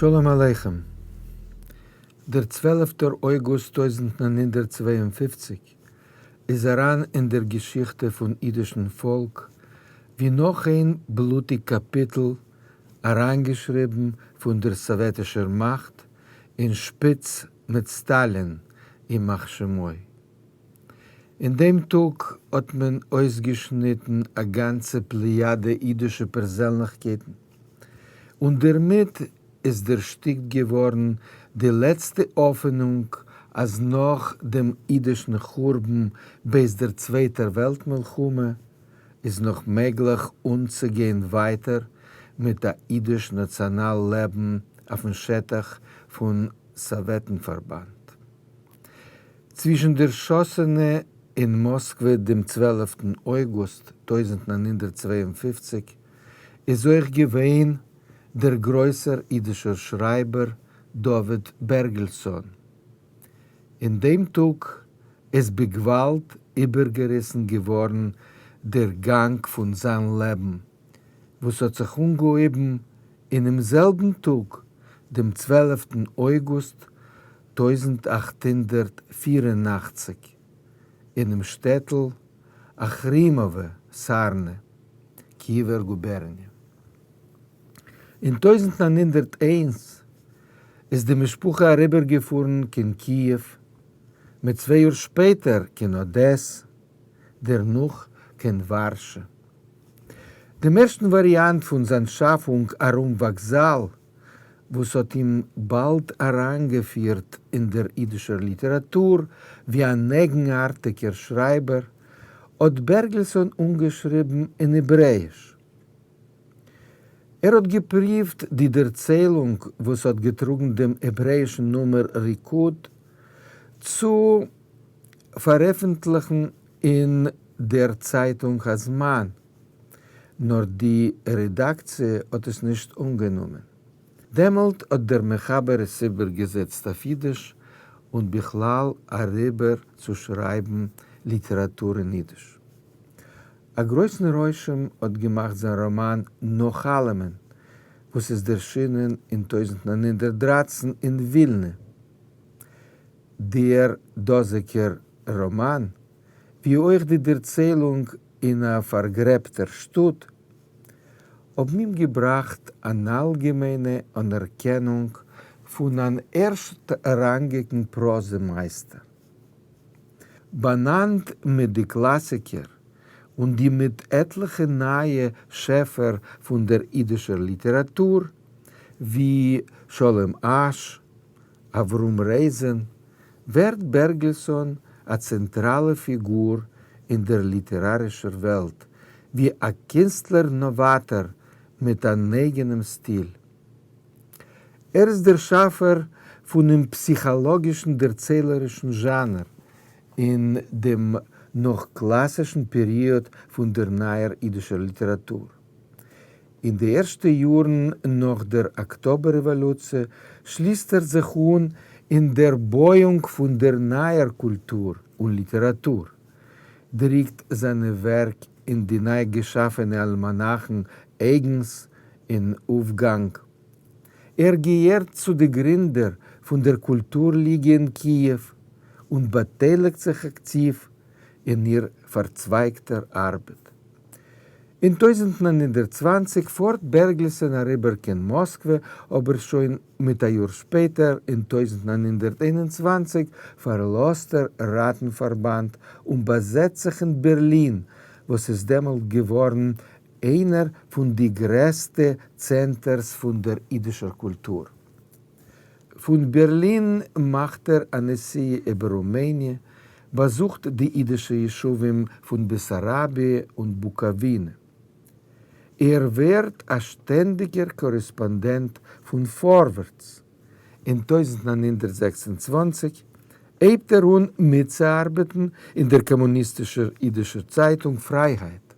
שלום עליכם. דער צוועלפטער אויגוסט 1952 איז אריין אין דער געשיכטע פון אידישן פאלק ווי נאך איין בלוטיג קאפיטל אריינגעשריבן פון דער סאוועטישער מאכט אין שפיץ מיט סטאלין ימח שמו. אין דעם טאג האט מען אויסגעשניטן א גאנצע פלעיאדע אידישע פערזענליכקייטן, און דערמיט איז דערשטיקט געווארן די לעצטע האפענונג אז נאך דעם אידישן חורבן בעת דער צווייטער וועלט מלחמה איז נאך מעגליך אנצוגיין ווייטער מיט א אידיש נאציאנאל לעבן אויפן שטח פון סאוועטן-פארבאנד. צווישן דערשאסענע אין מאסקווע דעם צוועלפטן אויגוסט 1952 איז אויך געווען דער גרויסער אידישער שרייבער דוד בערגעלסאן. אין דעם טאג איז בגוואלד איבערגעריסן געווארן דער גאנג פון זיין לעבן, וואס האט זיך אנגעהויבן אינעם זעלבן טאג, דעם צוועלפטן אויגוסט 1884, אינעם שטעטל אכרימאווע, סארנע, קיעווער גובערניע. אין 1901 איז די משפחה אריבערגעפארן קיין קיעוו, מיט צוויי יאר שפעטער קיין אדעס, דערנאך קיין ווארשע. דעם ערשטן וואריאנט פון זיין שאפונג ארום וואקזאל, וואס האט אים באלד אריינגעפירט אין דער אידישער ליטעראטור ווי אן אייגנארטיגער שרייבער, האט בערגעלסאן אנגעשריבן אין העברעאיש. ער האט געפריווט די דערציילונג וואס האט געטראגן דעם העברעאישן נומער ריקוד צו פארעפנטליכן אין דער צייטונג הזמן, נאר די רעדאקציע האט עס נישט אנגענומען. דעמאלט האט דער מחבר עס איבערגעזעצט אויף אידיש און בכלל אריבער צו שרייבן ליטעראטור אין אידיש. א גרויסן רושם האט געמאכט זיין ראמאן נאך אלעמען, וואס איז דערשינען אין 1913 אין ווילנע. דער דאזיגער ראמאן, ווי אויך די דערציילונג אין א פארגרעבטער שטאט, האבן אים געבראכט אן אלגעמיינע אנערקענונג פון אן ערשטראנגיקן פראזע-מייסטער. באנאנד מיט די קלאסיקער און די מיט עטליכע נייע שעפער פון דער אידישער ליטעראטור, ווי שלום אש, אברהם רייזען, ווערט בערגעלסאן א צענטראלע פיגור אין דער ליטערארישער וועלט, ווי א קינסטלער-נאוואטאר מיט אן אייגענעם סטיל. ער איז דער שאפער פונעם פסיכאלאגישן דערציילערישן זשאנער אין דעם נאך-קלאסישן פעריאד פון דער נייער אידישער ליטעראטור. אין די ערשטע יארן נאך דער אקטאבער רעוואלוציע שליסט ער זיך אן אין דער בויאונג פון דער נייער קולטור און ליטעראטור, דריקט זיינע ווערק אין די ניי געשאפענע אלמאנאכן אייגנס און אויפגאנג. ער געהערט צו די גרינדער פון דער קולטור ליגע אין קיעוו און באטייליגט זיך אקטיוו אין איר פארצווייגטער ארבעט. אין 1920 פארט בערגעלסאן אריבער קיין מאסקווע, אבער שוין מיט א יאר שפעטער, אין 1921, פארלאזט ער ראטן-פארבאנד און באזעצט זיך אין בערלין, וואס איז דעמאלט געווארן איינער פון די גרעסטע צענטערס פון דער אידישער קולטור. פון בערלין מאכט ער א נסיעה איבער רומעניע, באזוכט די אידישע ישובים פון בעסאראביע און בוקאווינע. ער ווערט א שטענדיגער קארעספאנדענט פון פארווערטס. אין 1926 הייבט ער אן מיטצוארבעטן אין דער קאמוניסטישער אידישער צייטונג פרייהייט.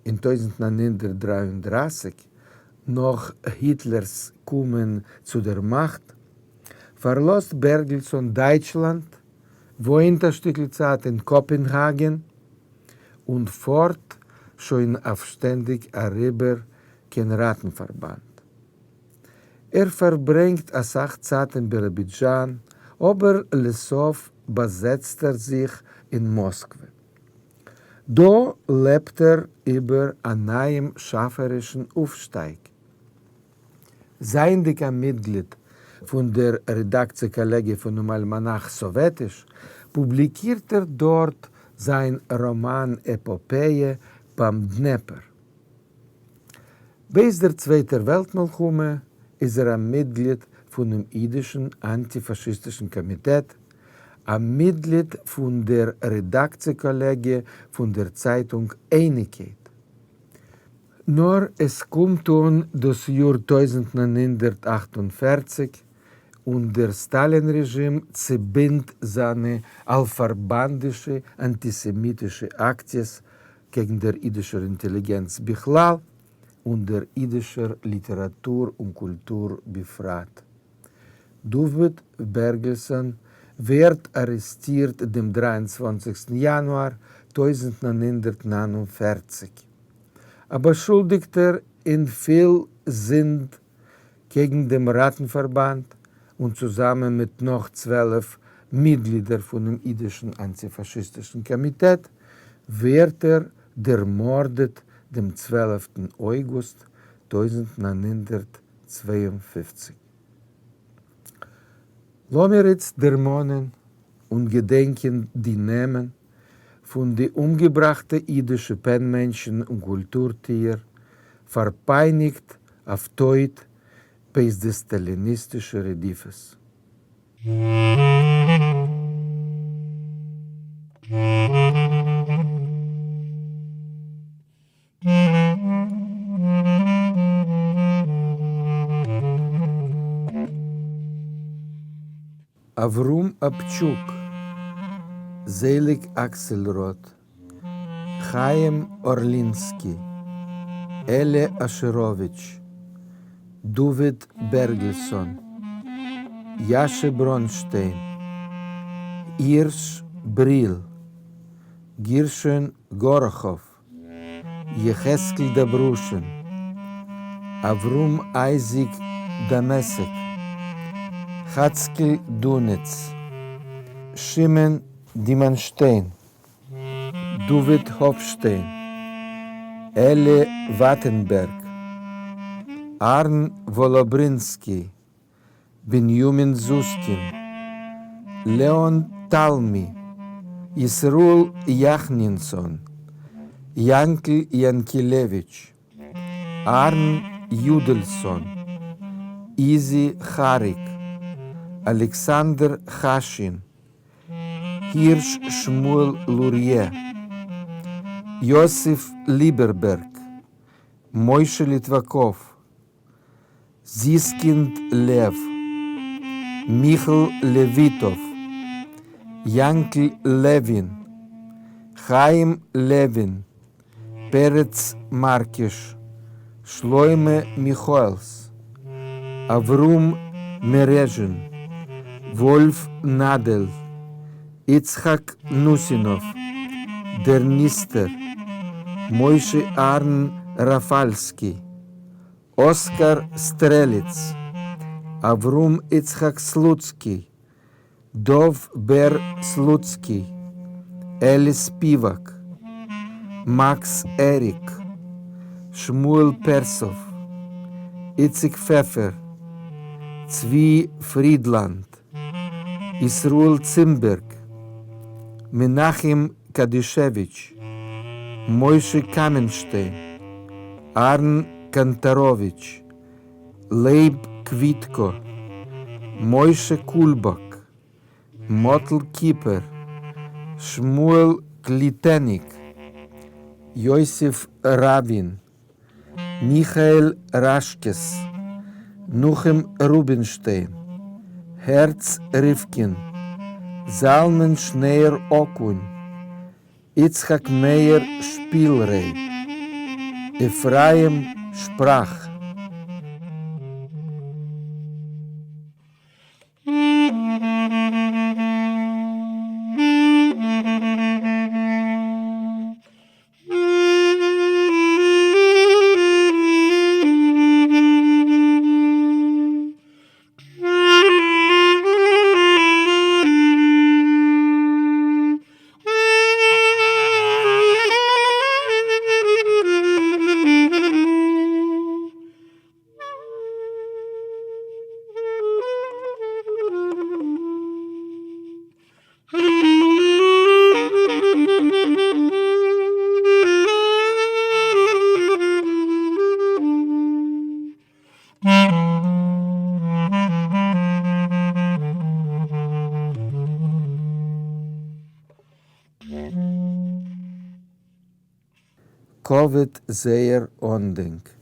אין 1933, נאך היטלער'ס קומען צו דער מאכט, פארלאזט בערגעלסאן דייטשלאנד, וואוינט א שטיקל צייט אין קאפענהאגען, און פארט שוין אויף שטענדיג אריבער קיין ראטנפארבאנד. ער פֿאַרברענגט אַ סך צײַט אין ביראָבידזשאַן, אָבער לסוף באַזעצט ער זיך אין מאָסקווע. דאָ לעבט ער איבער אַ נײַעם שאַפֿערישן אויפֿשטײַג. זײַענדיק אַ מיטגליד פֿון דער רעדאַקציע-קאָלעגיע פֿונעם אַלמאַנאַך סאָוועטיש, פּובליקירט ער דאָרט זײַן ראָמאַן-עפּאָפּעיע בײַם דנעפּער. בעת דער צווייטער וועלט-מלחמה איז ער א מיטגליד פונעם אידישן אנטי-פאשיסטישן קאמיטעט, א מיטגליד פון דער רעדאקציע-קאלעגיע פון דער צייטונג אייניקייט. נאר עס קומט אן דאס יאר 1948 און דער סטאלין-רעזשים צעבינדט זיינע אלפארבאנדישע אנטיסעמיטישע אקציעס קעגן דער אידישער אינטעליגענץ בכלל און דער אידישער ליטעראַטור און קולטור בפרט. דוד בערגעלסאָן ווערט אַרעסטירט דעם 23 יאַנואַר 1949, אַ באַשולדיקטער אין פיל זינד קעגן דעם ראַטנפאַרבאַנד און צוזאַמען מיט נאָך 12 מיטגלידער פונעם אידישן אנטיפאשיסטישן קאמיטעט, ווערט ער דערמארדעט דעם 12טן אויגוסט 1952. לאמיר איצט דערמאנען און געדענקען די נעמען פון די אומגעבראכטע אידישע פען-מענטשן און קולטור-טוער, פארפייניגט אויף טויט בעת די סטאליניסטישע רדיפות. אברהם אפטשוק, זעליג אקסעלראד, חיים ארלינסקי, אלי אשעראוויטש, דוד בערגעלסאן, יאשע בראנשטיין, הירש בריל, גרשון גאראכאוו, יחזקאל דאברושין, אברהם אייזיק דמשק, חאצקל דוניץ, שמעון דימאנשטיין, דוד האפשטיין, אלי וואטענבערג, אהרן וואלאברינסקי, בנימין זוסקין, לעאן תלמי, ישראל יחנינסאן, יאנקל יאנקילעוויטש, אהרן יודעלסאן, איזי כאריק, אלכסנדר חאשין, הירש שמואל לוריא, יוסף ליבערבערג, משה ליטוואקאוו, זיסקינד לעוו, מיכל לעוויטאוו, יאנקל לעווין, חיים לעווין, פרץ מארקיש, שלמה מיכאעלס, אברהם מערעזשין, וואלף נאדעל, יצחק נוסינאוו, דער נסתר, משה אהרן ראפאלסקי, אסקאר סטרעליץ, אברהם יצחק סלוצקי, דוב בער סלוצקי, אלי ספיוואק, מאקס עריק, שמואל פערסאוו, איציק פעפער, צבי פרידלאנד, ישראל צימבערג, מנחם קאדישעוויטש, משה קאמענשטיין, אהרן קאנטאראוויטש, לייב קוויטקא, משה קולבאק, מאטל קיפער, שמואל קליטעניק, יוסף ראבין, מיכאל ראשקעס, נחום רובינשטיין, הערץ ריווקין, זלמן שניאור אקון, יצחק מאיר שפילרעי, אפרים שפראך. כּבֿוד זייער אָנדענק.